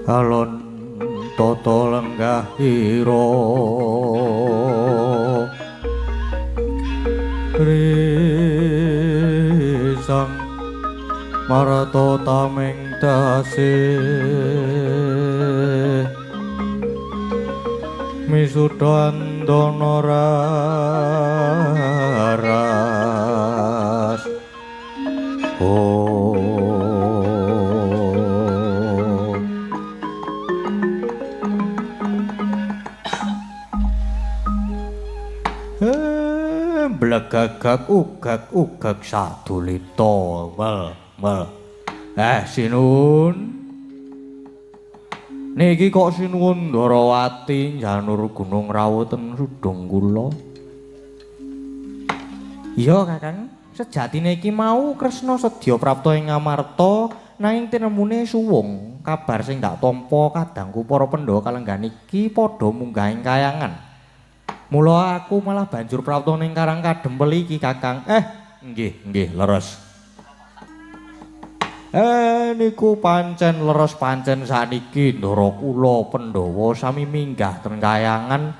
Alon tata lenggah ira risang marata tameng dase misuda andana raras. Oh, blegagak ugak ugak sadulita mel mel. Sinuwun, niki kok sinuwun Ndorowati njanur Gunung Rawu ten sudung kula. Iya Kakang, sejatine iki mau Kresna sedya prapta ing Ngamarta nanging tinemune suwung. Kabar sing dak tampa kadangku para Pandhawa kalenggan iki padha munggah ing kayangan. Mula aku malah banjur prapta ning Karang Kadempel iki Kakang. Nggih, nggih, leres. Niku pancen leres pancen saniki ndara kula Pandhawa sami minggah ten kayangan.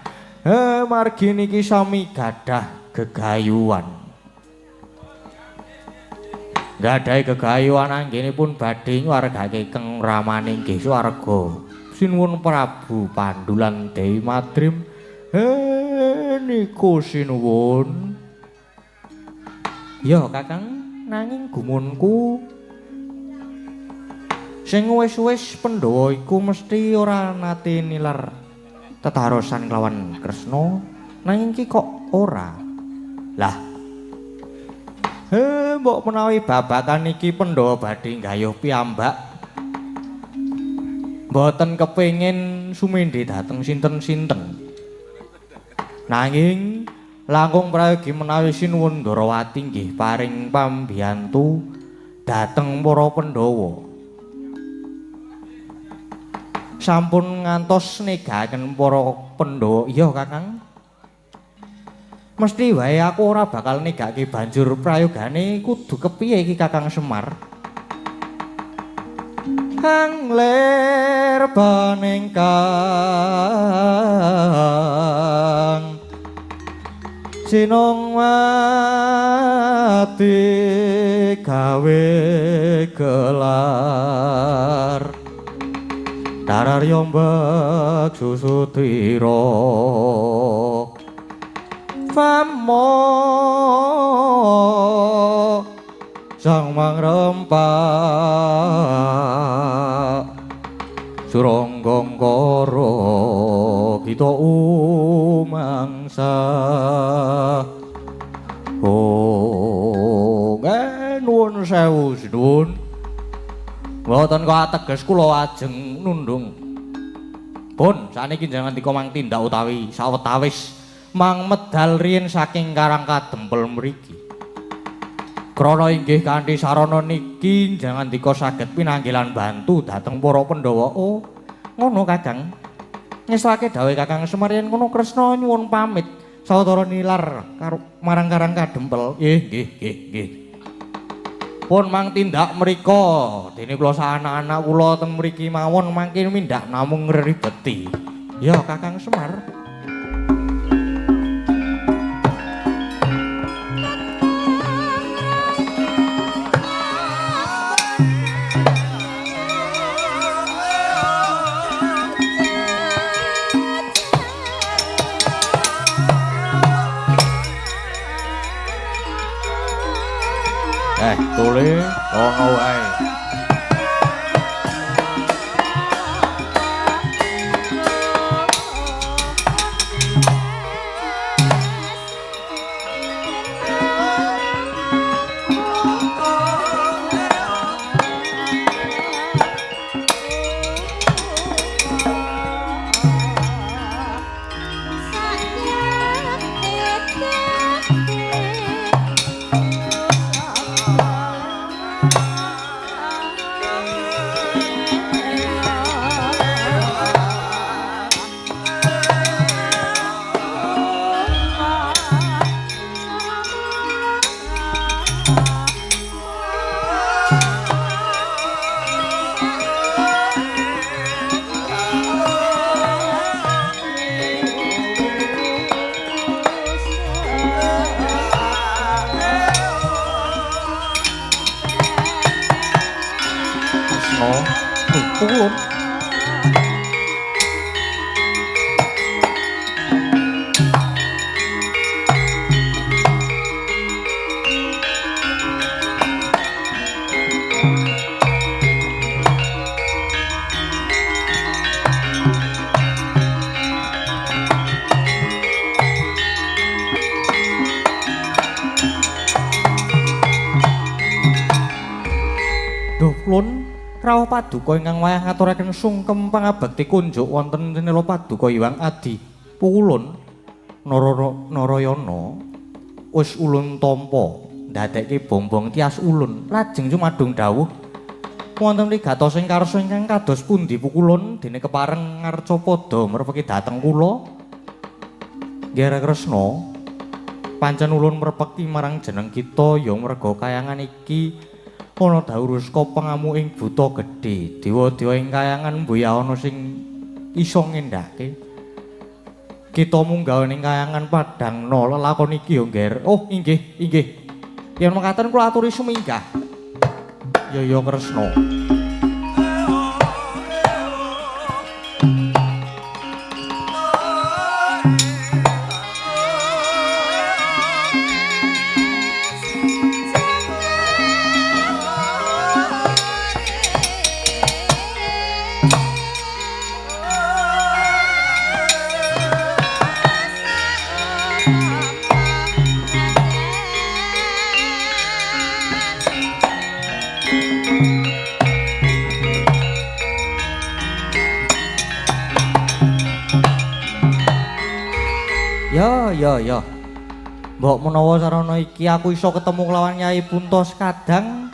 Margi niki sami gadah gegayuhan. Gadahi gegayuhan anggenipun badhe nyuwargake keng ramane nggih swarga. Sinuwun Prabu Pandu lan Dewi Madrim. Niku sinuwun. Ya Kakang, nanging gumunku sing wis-wis Pandhawa iku mesti ora nate nilar tetarosan kelawan Kresna, nanging iki kok ora. Lah, mbok menawi babakan iki Pandhawa badhe nggayuh piyambak. Mboten kepengin sumendhe dhateng sinten-sinten. Nanging langkung prayogi menawi sinuwun Ndorowati nggih paring pambiyantu dhateng para Pandhawa. Sampun ngantos negaken para Pandhawa. Iya Kakang. Mesti wae aku ora bakal negake banjur prayogane kudu kepiye iki Kakang Semar. Kang lir panengkang sinung mati gawe gelar. Arya mbek susutira famo sang mangrempak Suranggong kara kita umangsa. Oh, nuwun sewu sinuwun. Mboten kok ateges kula ajeng nundung. Pun saniki jenengan dika mang tindak utawi sawetawis mang medal riyin saking Karang Kadempel mriki. Krana inggih kanthi sarana niki jenengan dika saged pinanggih lan bantu dhateng para Pandhawa. Oh, ngono Kakang. Ngesake dawuh Kakang Semar yen ngono Kresna nyuwun pamit sawetara nilar karo marang Karang Kadempel. Nggih, nggih, nggih, nggih. Pun mang tindak mriko, dene kula sak anak-anak kula teng mriki mawon mangke mindak namung ngribeti. Ya Kakang Semar. Tole ono wae. Rawuh paduka ingkang wayah ngaturaken sungkem pangabekti kunjuk wonten sinela paduka Hyang Adi Pukulun Narayana wis ulun tampa ndadekke bombong tias ulun lajeng sumadung dawuh wonten mrigatos ing karsa ingkang kados pundi Pukulun dene kepareng ngarcapada mrepeki dhateng kula. Nggih Kresna, pancen ulun mrepeki marang jeneng kita ya merga kayangan iki ana dauruska pangamu ing buta gedhe. Dewa-dewa ing kayangan mbuya ana sing iso ngendhake. Kita munggah ning kayangan padhangna lelakon iki ya, Ngger. Oh, inggih, inggih. Yen mekaten kula aturi suminggah. Ya ya Kresna. Ya ya. Mbok menawa sarana iki aku iso ketemu kelawan Nyai Punta Sekadang.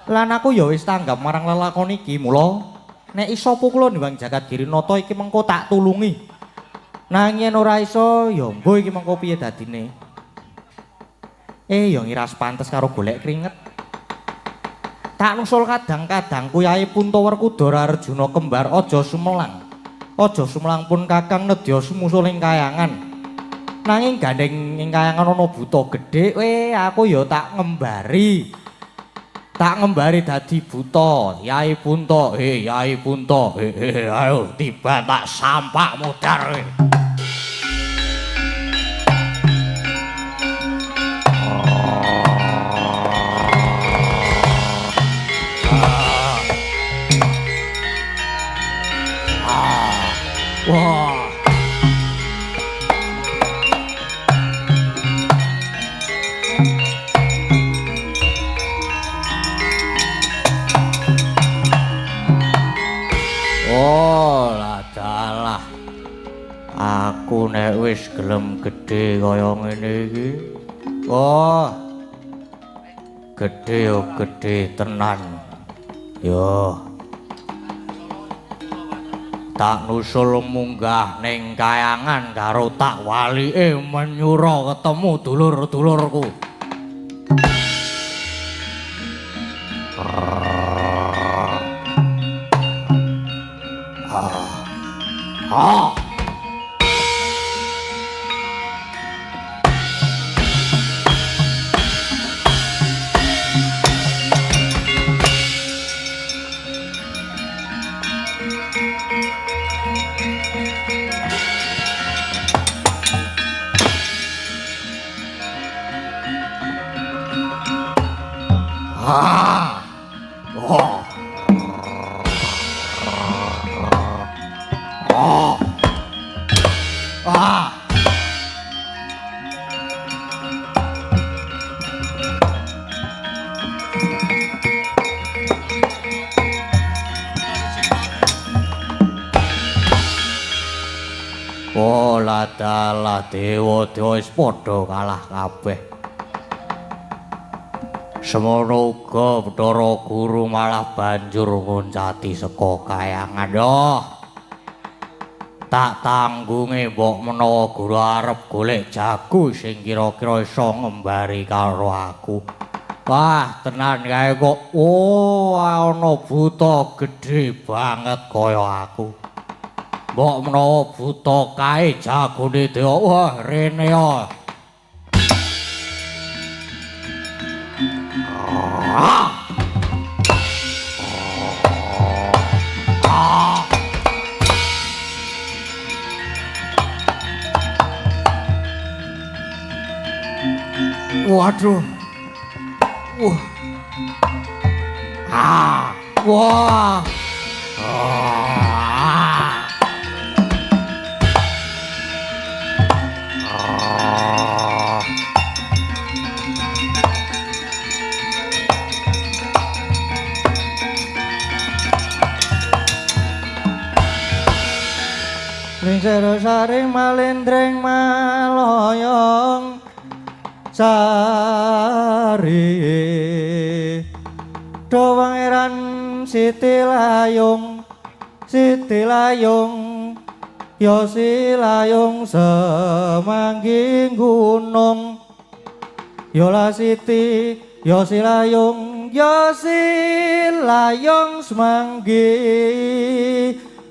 Lan aku ya wis tanggap marang lelakon iki, mula nek iso Pukulun Hyang Jagat Girinata iki mengko tak tulungi. Nanging yen ora iso ya mbuh iki mengko piye dadine. Ya ngiras pantes karo golek kringet. Tak nusul kadang-kadangku Yai Punta Werkudara Arjuna kembar aja sumelang. Aja sumelang pun Kakang nedya sumusul ing kayangan. Nanging gandeng ing kayangan ana buta gedhe, aku ya tak ngembari. Tak ngembari dadi buta, Yai Punta. He Yai Punta, he, he ayo tiba tak sampak modar. Wah. Oh, ladalah. Aku nek wis gelem gedhe kaya ngene iki. Oh. Gedhe yo gedhe tenan. Yo. Tak nusul munggah ning kayangan karo tak walike menyura ketemu dulur-dulurku. Ah. Ah. Oh. Oh. Ah. Oh, ladalah dewa-dewa wis padha kalah kabeh. Semono uga Bathara Guru malah banjur nguncati saka kayangan. Yo. Tak tanggunge mbok menawa guru arep golek jago sing kira-kira iso ngembari karo aku. Wah, tenan kae kok. Oh, ana buta gedhe banget kaya aku. Mbok menawa buta kae jagone dewa. Wah, rene ya. Ah! Ah! Waduh. Wah. Ah. Wah. Ah. Ah. Lingsir saring malendreng maloyong sari do pangeran Siti Layung, Siti Layung ya Silayung semanggi gunung ya la Siti ya Silayung ya Silayung semanggi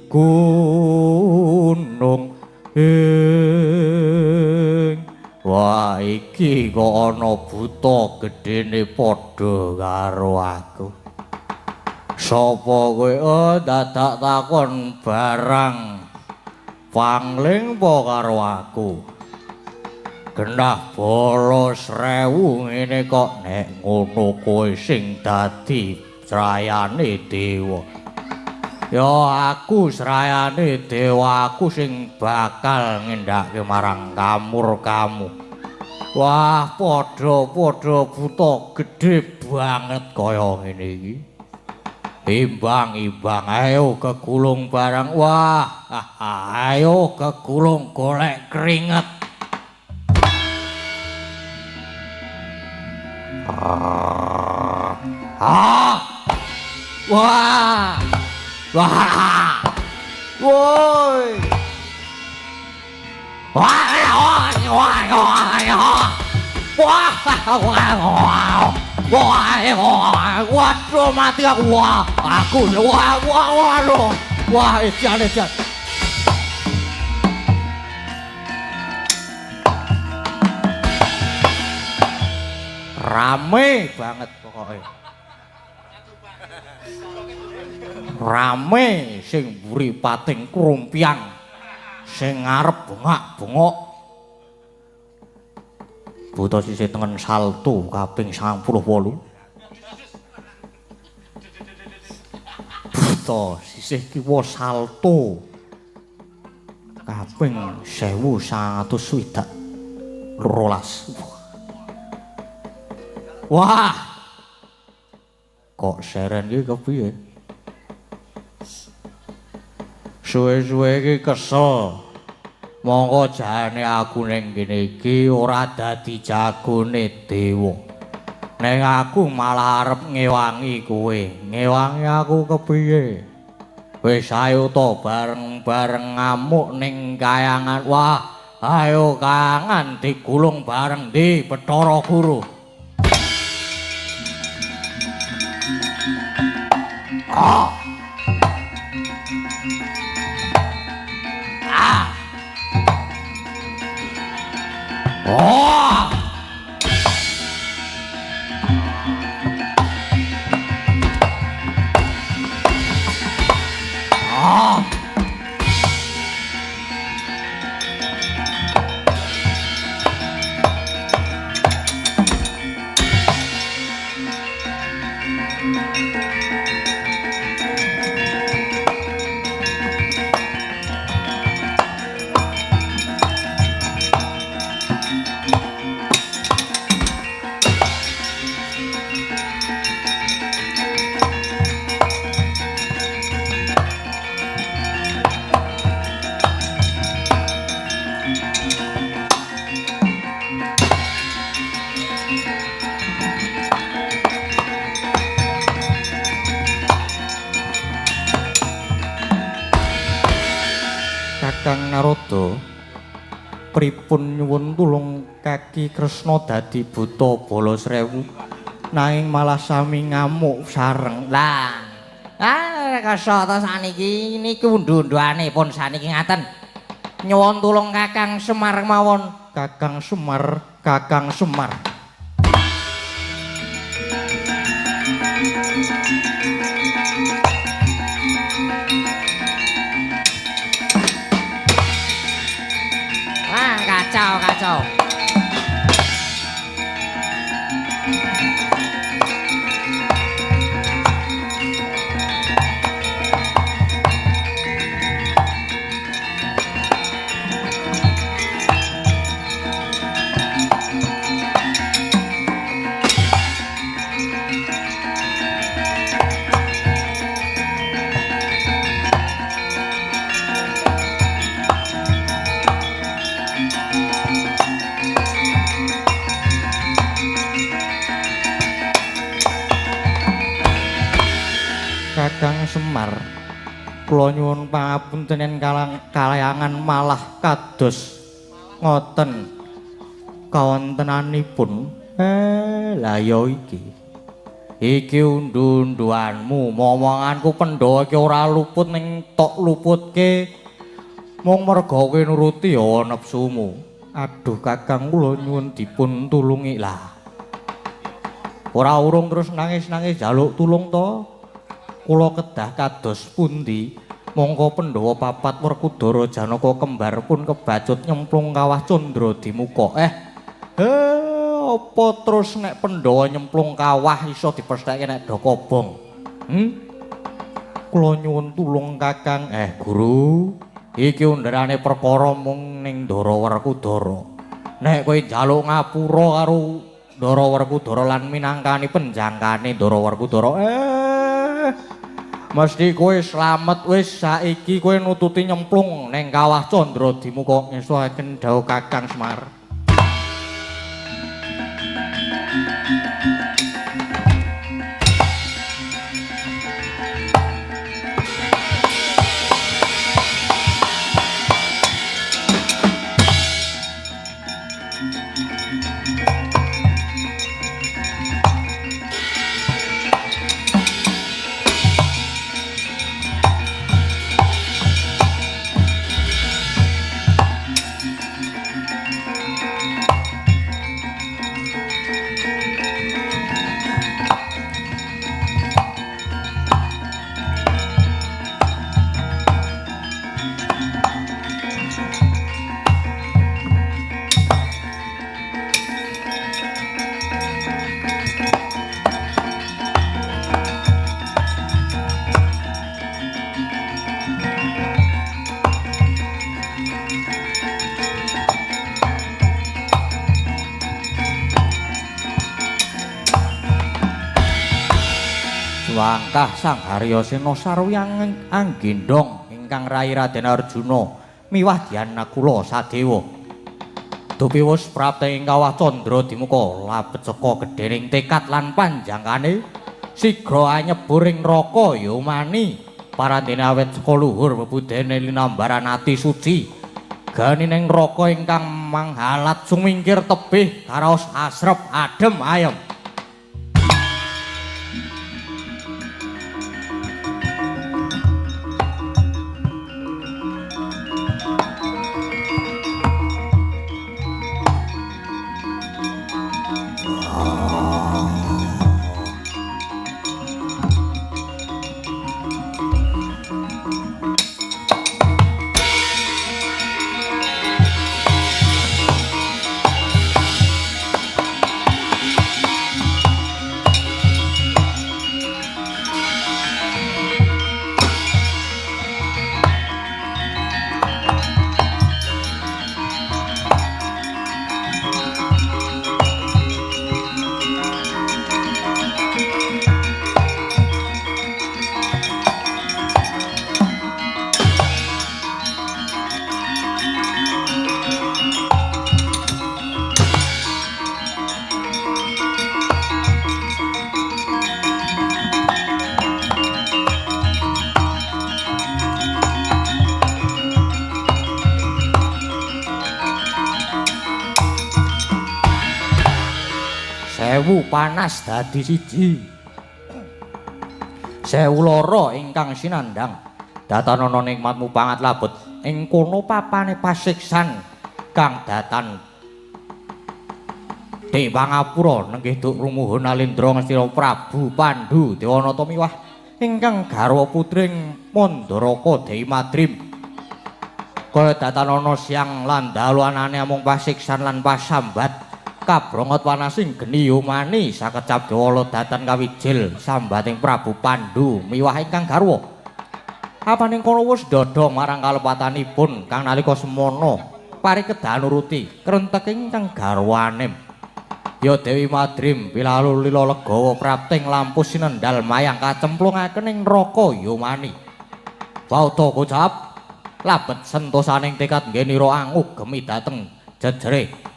gunung. Wah, iki kok ana buta gedene padha karo aku. Sapa kowe? Oh, dadak takon barang pangling apa karo aku? Genah bala 1000 ngene kok nek ngono kowe sing dadi srayane dewa. Ya aku srayane dewa, aku sing bakal ngendhake marang kamur kamu. Wah, padha-padha buta gedhe banget kaya ngene iki. Imbang-imbang ayo kegulung barang. Wah, ayo kegulung golek keringet. Ah. Wah. Wah. Woi. Wah, wah, wah, wah. Wah, wah, wah. Wah, wah, waduh mati aku. Wah, aku wah, wah, waduh. Wah, edan, edan. Rame banget pokoknya. Rame sing mburi pating krumpiang, sing ngarep bengak-bengok. Buta sisih tengen salto kaping 98. Buta sisih kiwa salto kaping 1162. Wah. Kok seren iki kepiye? Suwe-suwe iki kesel. Mongko jane aku ning kene iki ora dadi jagone dewa. Ning aku malah arep ngewangi kowe. Ngewangi aku kepiye? Wis ayo to bareng-bareng ngamuk ning kayangan. Wah, ayo kayangan digulung bareng ndi Bathara Guru. Ah. Ah. Oh. Ah. Kakang Narada, pripun nyuwun tulung kaki Kresna dadi buta bala srewu nanging malah sami ngamuk sareng. Lah, ah kesata saniki niku undu-unduane pun saniki ngaten. Nyuwun tulung Kakang Semar mawon. Kakang Semar, Kakang Semar. Wah, kacau, kacau. Kakang Semar, kula nyuwun pangapunten yen kalayangan malah kados ngoten kawontenanipun. Lah ya iki. Iki undu-unduanmu, momonganku Pandhawa iki ora luput ning tok luputke mung merga kowe nuruti hawa nepsumu. Aduh Kakang, kula nyuwun dipun tulungi. Lah ora urung terus nangis-nangis njaluk tulung to. Kula kedah kados pundi? Mongko Pandhawa papat Werkudara Janaka kembar pun kebacut nyemplung kawah Candra Dimuka. Apa terus nek Pandhawa nyemplung kawah iso dipestheke nek do kobong? Kula nyuwun tulung Kakang. Guru, iki underane perkara mung ning Ndara Werkudara. Nek kowe njaluk ngapura karo Ndara Werkudara lan minangkani penjangkane Ndara Werkudara, mesti kowe slamet. Wis saiki kowe nututi nyemplung ning kawah Candra Dimuka. Ngestuaken dawuh Kakang Semar. Wangkah Sang Haryasena sarwyang anggendhong ingkang rai Raden Arjuna miwah Dyan Nakula Sadewa. Dupi wus prapta ing kawah candra dimuka labet saka gedhening tekad lan panjangkane sigra anyebur ing neraka yomani parandene awet saka luhur bebudene linambaran ati suci. Gani ning neraka ingkang manghalat sumingkir tebih karaos asrep adem ayem. Sewu panas dadi siji, sewu lara ingkang sinandhang datanana nikmatmu pangat labet ing kono papane pasiksan kang datan Dek pangapura nenggih duk rumuhun Alindra Ngastina Prabu Pandhu Dewanata miwah ingkang garwa putring Mandaraka Dewi Madrim. Kaya datanana siang lan dalu anane amung pasiksan lan pasambat kabrongot panasing geni yomani sakecap dewala datan kawijil sambating Prabu Pandhu miwah ingkang garwa. Apaning kono wis dodong marang kalepatanipun kang nalika semana pari kedah nuruti krentek ingkang garwane. Ya Dewi Madrim pilalu lila legawa prapting lampu sinendal mayang kacemplungaken ing neraka yomani. Bauta kocap labet sentosaning tekad nggenira angugemi dhateng jejere.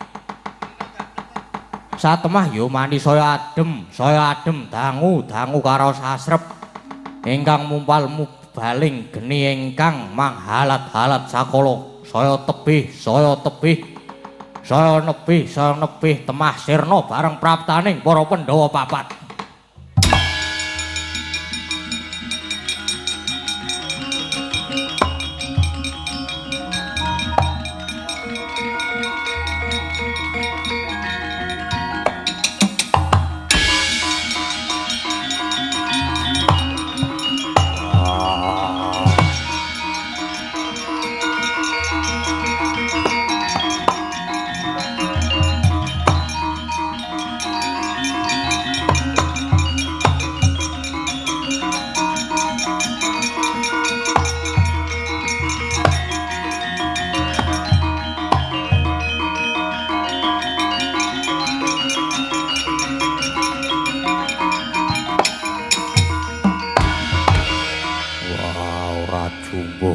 Satemah yomani saya adem dangu dangu karaos asrep ingkang mumpal mubaling geni ingkang manghalat-halat sakala saya tebih saya tebih saya nebih saya nebih temah sirna bareng praptaning para Pandhawa papat.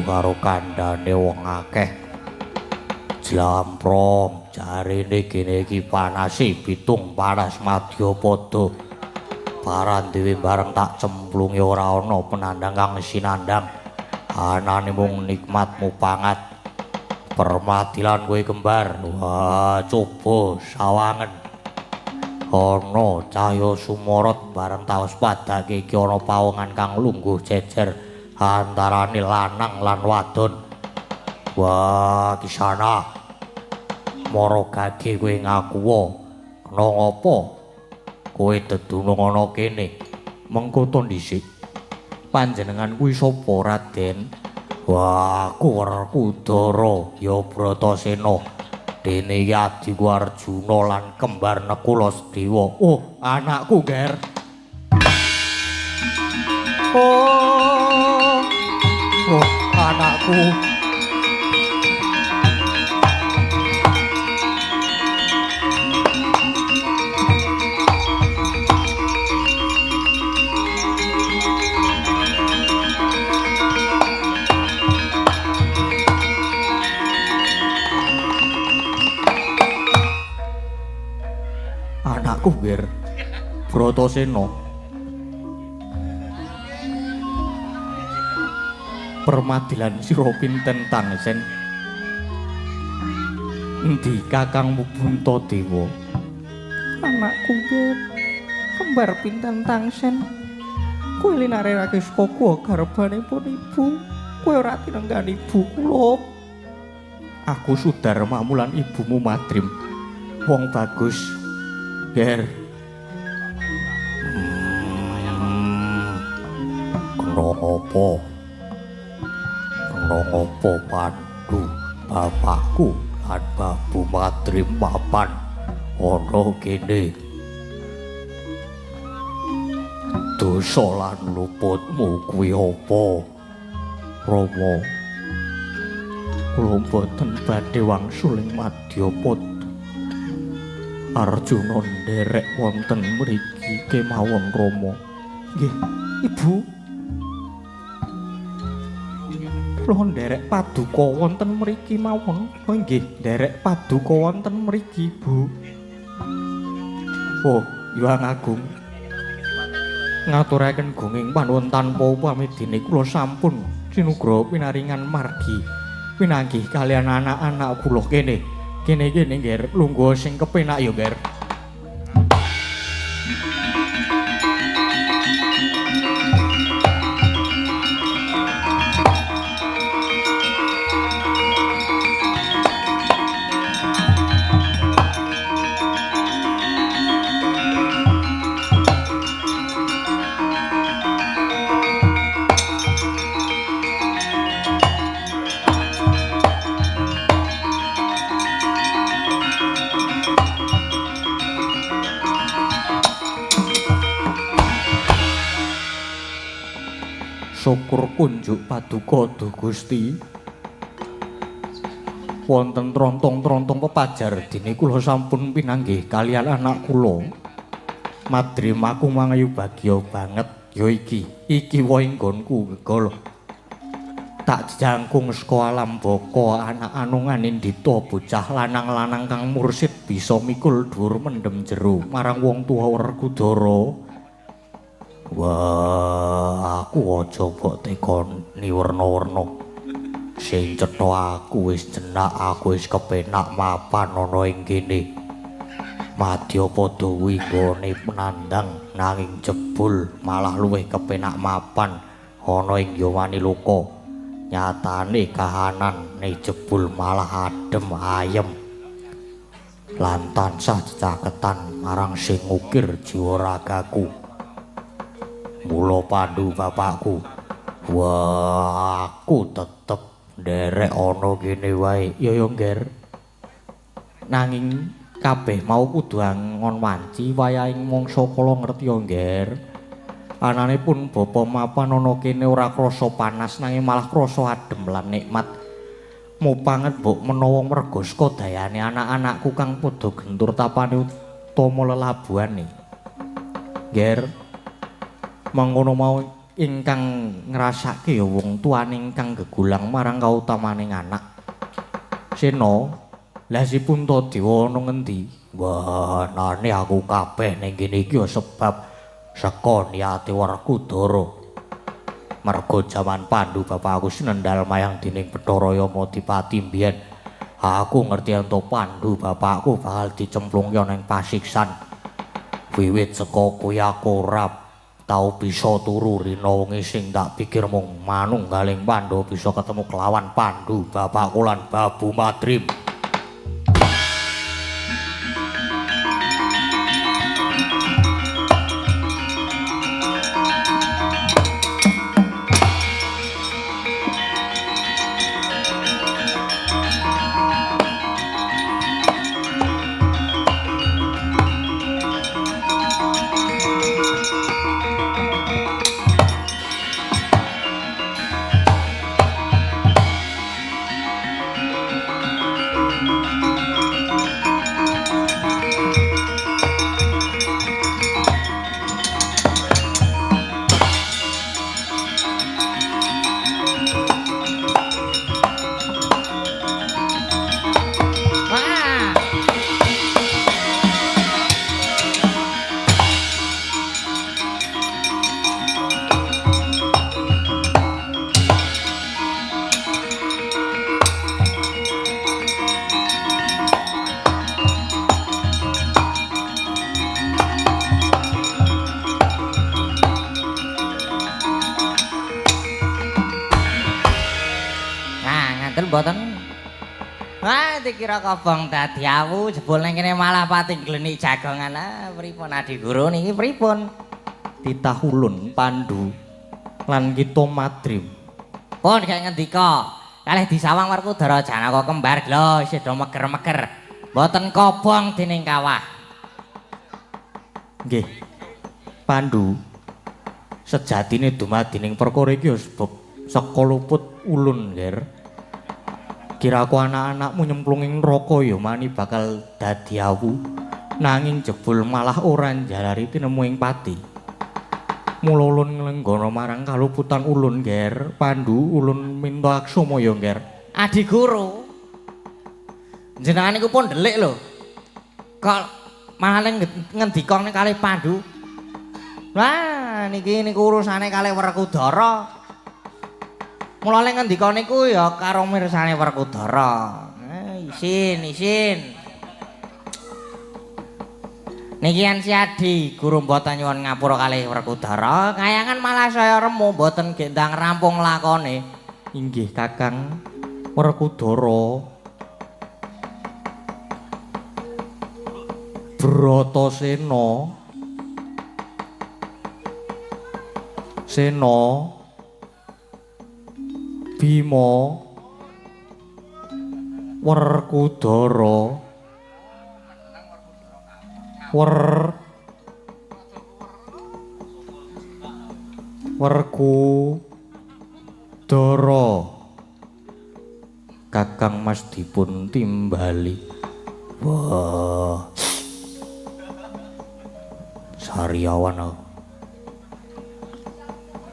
Karo kandhane wong akeh jlamprong jarene kene iki panase pitung panas madyapada baran dhewe bareng tak cemplungi ora ana penandang kang sinandang anane mung nikmatmu pangat permadilan kowe kembar. Wah coba sawangen ana cahya sumorot bareng taos padake iki ana pawongan kang lungguh jejer antarane lanang lan wadon. Wah kisana mara gage kowe ngakuwa kena ngapa kowe dedunung ana kene mengko to dhisik panjenengan kuwi sapa Raden? Wah aku Werkudara ya Bratasena dene iki adhiku Arjuna lan kembar Nakula Sadewa. Oh anakku ger. Oh, oh anakku. Bratasena. Permadilan sira pinten tangsen? Endi kakangmu Puntadewa? Anakku nggih kembar pinten tangsen? Kowe linarerake saka kuwa garbanipun ibu. Kowe ora tinenggani ibu kula. Aku Sudarmamu lan ibumu Madrim. Wong bagus. Ger. Kena apa? Kena apa Pandu bapakku lan Babu Madrim mapan ana kene? Dosa lan luputmu kuwi apa? Rama, kula mboten badhe wangsul ing Madyapada. Arjuna nderek wonten mriki kemawon Rama. Nggih, Ibu. Kula nderek paduka wonten mriki mawon. Oh nggih, nderek paduka wonten mriki, Bu. Oh, Hyang Agung. Ngaturaken gunging panuwun tanpa upami dene kula sampun sinugraha pinaringan margi pinanggih kalian anak-anak kula kene. Kene-kene Nger, lungguh sing kepenak ya, Nger. Syukur kunjuk paduka duh Gusti. Wonten trontong-trontong pepajar dene kula sampun pinanggih kaliyan anak kula. Madrim aku mangayu bagya banget ya iki. Iki wae nggonku gegala. Tak jangkung saka alam baka anak anungan nindita bocah lanang-lanang kang mursid bisa mikul dhuwur mendem jero marang wong tuwa Werkudara. Wah, aku aja mbok tekoni werna-werna. Sing cetha aku wis jenak, aku wis kepenak mapan ana ing kene. Madyapada kuwi nggone penandang nanging jebul malah luwih kepenak mapan ana ing Yawani Loka. Nyatane kahanane jebul malah adem ayem. Lan tansah jecaketan marang sing ngukir jiwa ragaku. Mula Pandu bapakku, wah aku tetep nderek ana kene wae. Ya ya, Nger. Nanging kabeh mau kudu angon wanci wayahing mangsa kala ngerti ya, Nger. Anane pun bapa mapan ana kene ora krasa panas nanging malah krasa adem lan nikmat. Mupanget mbok menawa merga saka dayane anak-anakku kang padha gentur tapane utama lelabuhane. Nger, mangkono mau ingkang ngrasake ya wong tuane ingkang gegulang marang kautamaning anak. Sena, lha si Puntadewa ana ngendi? Wah, nane aku kabeh ning kene iki ya sebab saka niate Werkudara. Mergo jaman Pandu bapakku sinendal mayang dening Bathara Yamadipati mbiyen. Aku ngerti ento Pandu bapakku bakal dicemplungke ana ing pasiksan. Wiwit saka kuwi aku ora tau bisa turu rina wengi sing tak pikir mung manunggaling Pandhawa bisa ketemu kelawan Pandu bapakku lan Babu Madrim. Kendel mboten. Wah, dikira kobong dadi awu, jebul nang kene malah pati glenik jagongan. Ah, pripun Adi Guru niki pripun? Titah ulun Pandu lan kita Madrim. Pun gak ngendika. Kalih disawang Werkudara Janaka kembar lho isih do meger-meger. Mboten kobong dening kawah. Nggih. Pandu, sejatine dumadining perkara iki ya sebab saka luput ulun, Nger. Kiraku anak-anakmu nyemplung ing neraka ya mani bakal dadi awu, nanging jebul malah ora njalari tinemu ing pati. Mula ulun nglenggana marang kaluputan ulun, Nger. Pandu, ulun minta aksama ya, Nger. Adi Guru, jenengan niku pun ndelik lho. Kok malah ngendika ning kalih Pandu. Wah, niki niku urusane kalih Werkudara. Mula le ngendika niku ya karo mirsane Werkudara. Isin, isin. Niki yen si Adi Guru mboten nyuwun ngapura kalih Werkudara, kayangan malah saya remu mboten gendang rampung lakone. Inggih Kakang Werkudara. Bratasena Sena Bima Werkudara Werkudara Kakang Mas dipun timbali. Wah, sariawan aku.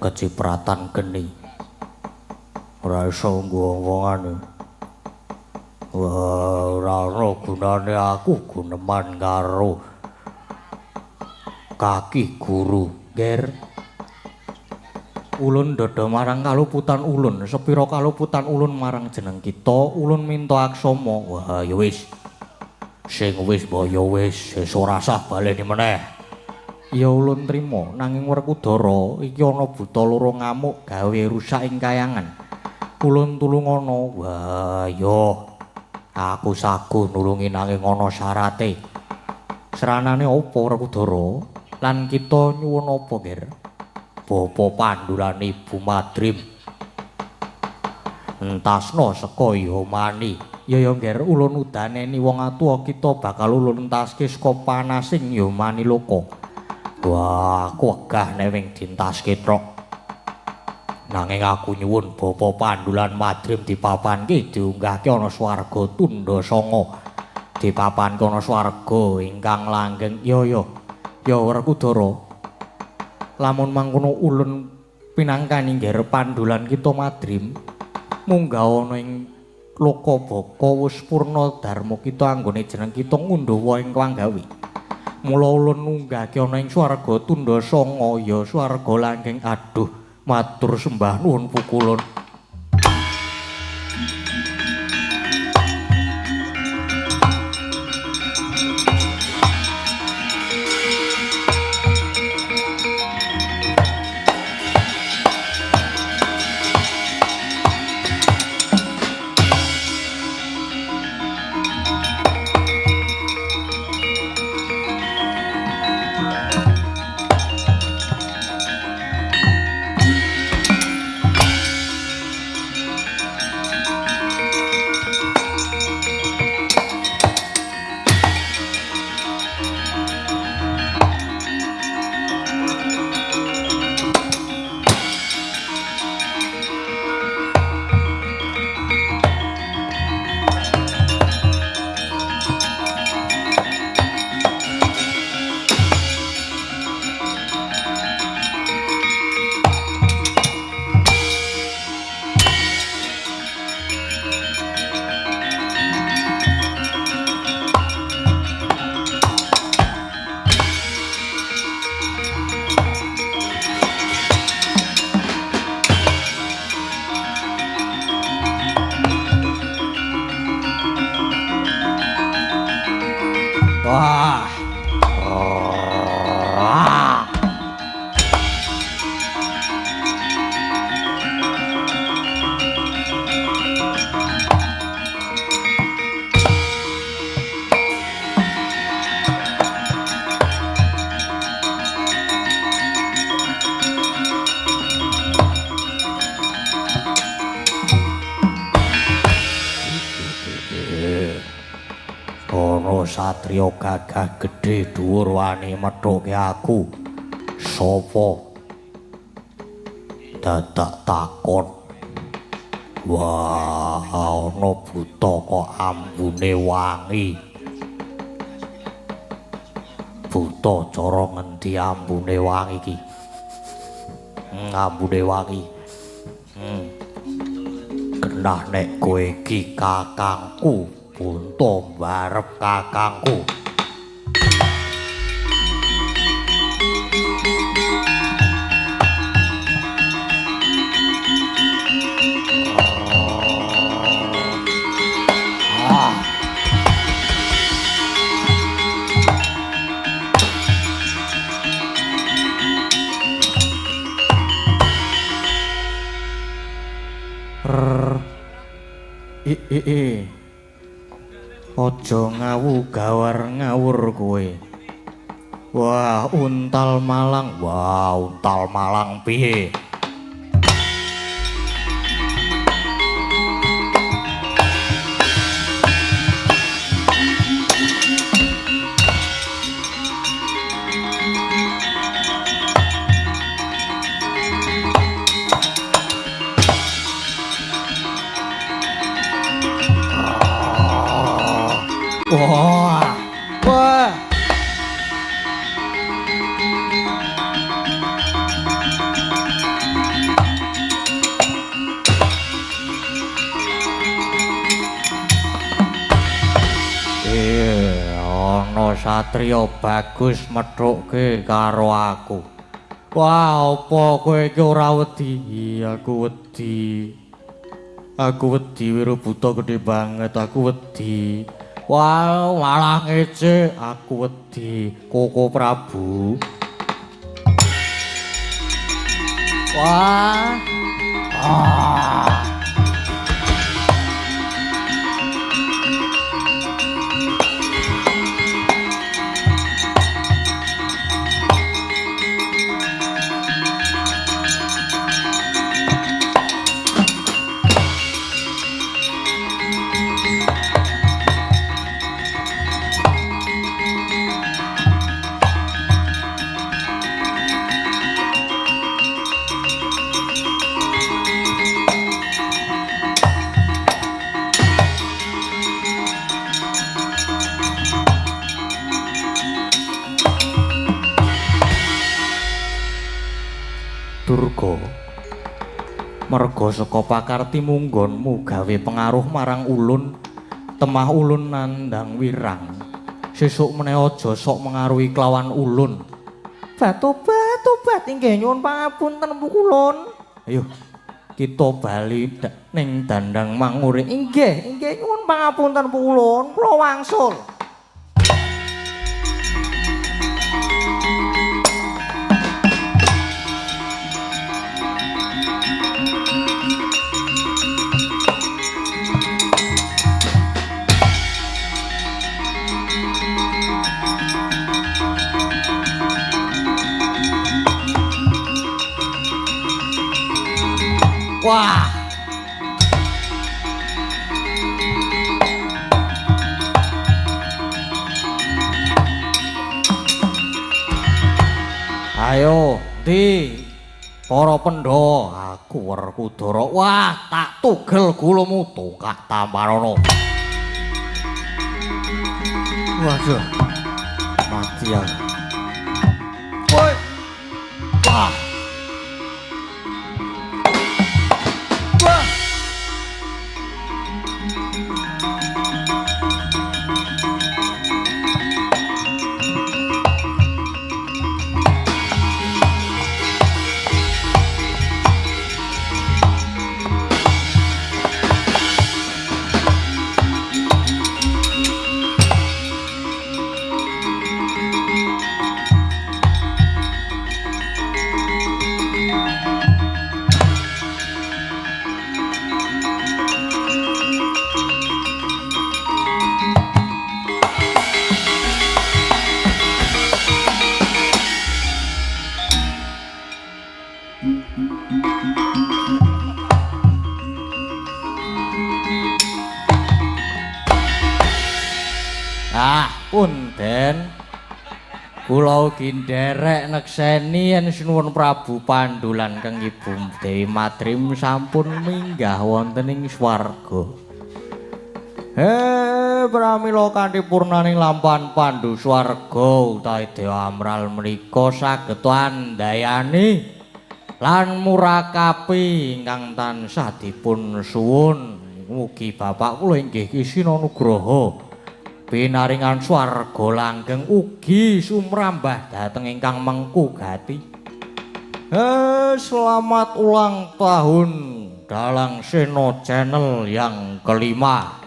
Kecipratan geni. Ora iso ngomongane. Wah, ora ana gunane aku guneman karo kaki guru, Nger. Ulun dada marang kaluputan ulun, sepira kaluputan ulun marang jeneng kita, ulun minta aksama. Wah, ya wis. Sing wis mbok ya wis, sesuk ora sah baleni meneh. Ya ulun trima, nanging Werkudara iki ana buta loro ngamuk gawe rusak ing kayangan. Ulun tulungono. Wah, ya. Aku saguh nulungi nanging ana syarate. Seranane apa Werkudara? Lan kita nyuwun apa, Nger? Bapa Pandu lan Ibu Madrim. Entasna saka Yomani. Ya ya, Nger, ulun udaneni wong atuwa kita bakal ulun entaske saka panasing Yomani loka. Wah, aku wegah nek wing dintaske trok. Nanging aku nyuwun Bapa Pandu lan Madrim dipapanke diunggahke ana swarga tundha sanga. Dipapanke ana swarga ingkang langgeng. Ya ya. Ya Werkudara. Lamun mangkono ulun pinangkani Ngger Pandu lan kita Madrim munggah ana ing loka baka wis purna dharma kita anggone jeneng kita ngundhawa ing panggawe. Mula ulun nunggahke ana ing swarga tundha sanga ya swarga langgeng. Aduh, matur sembah nuwun pukulun. satriya gagah gedhe dhuwur wani methuke aku. Sapa? Dadak takon. Wah, ana buta kok ambune wangi. Buta cara ngendi ambune wangi iki? Ambune wangi. Genah nek kowe iki kakangku, bunta mbarep kakangku. I aja ngawu gawar ngawur kowe. Wah, untal malang. Wah, untal malang piye? Wah, wah. Ana satriya bagus methuke karo aku. Wah, apa kowe iki ora wedi? Aku wedi. Aku wedi wiro buta gedhe banget, aku wedi. Wah, malah ngece, aku wedi Koko Prabu. Wah. Ah. Durga, merga saka pakarti munggonmu gawe pengaruh marang ulun, temah ulun nandang wirang. Sesuk meneh aja sok mengaruhi kelawan ulun. Batobat, tobat inggih nyuwun pangapunten pukulun. Ayo kita bali ning dandang mangure. Inggih, inggih nyuwun pangapunten pukulun, kula wangsul. Wah. Ayo, ndi para Pandhawa, aku Werkudara. Wah, tak tugel gulumu tongkak tamarana. Waduh. Mati aku. Woi. Wah. Sampun, Den. Kula ugi nderek nekseni yen sinuwun Prabu Pandu lan Kang Ibu Dewi Madrim sampun minggah wonten ing swarga. Pramila kanthi purnaning lampahan Pandu swarga utawi Dewa Amral menika saged andayani lan murakapi ingkang tansah dipun suwun. Mugi bapak kula inggih Kisina Nugraha pinaringan swarga langgeng ugi sumrambah dhateng ingkang mengku gati. Selamat ulang tahun Dalang Sena Channel yang kelima.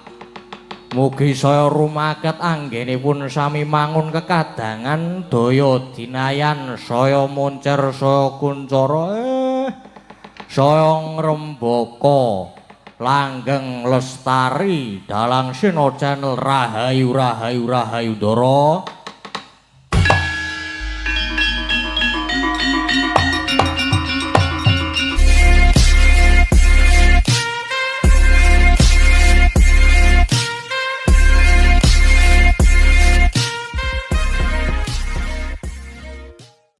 Mugi saya rumaket anggenipun sami mangun kekadangan daya dinayan saya moncer saya kuncara saya ngrembaka langgeng lestari. Dalang Sena Channel rahayu rahayu rahayu ndara.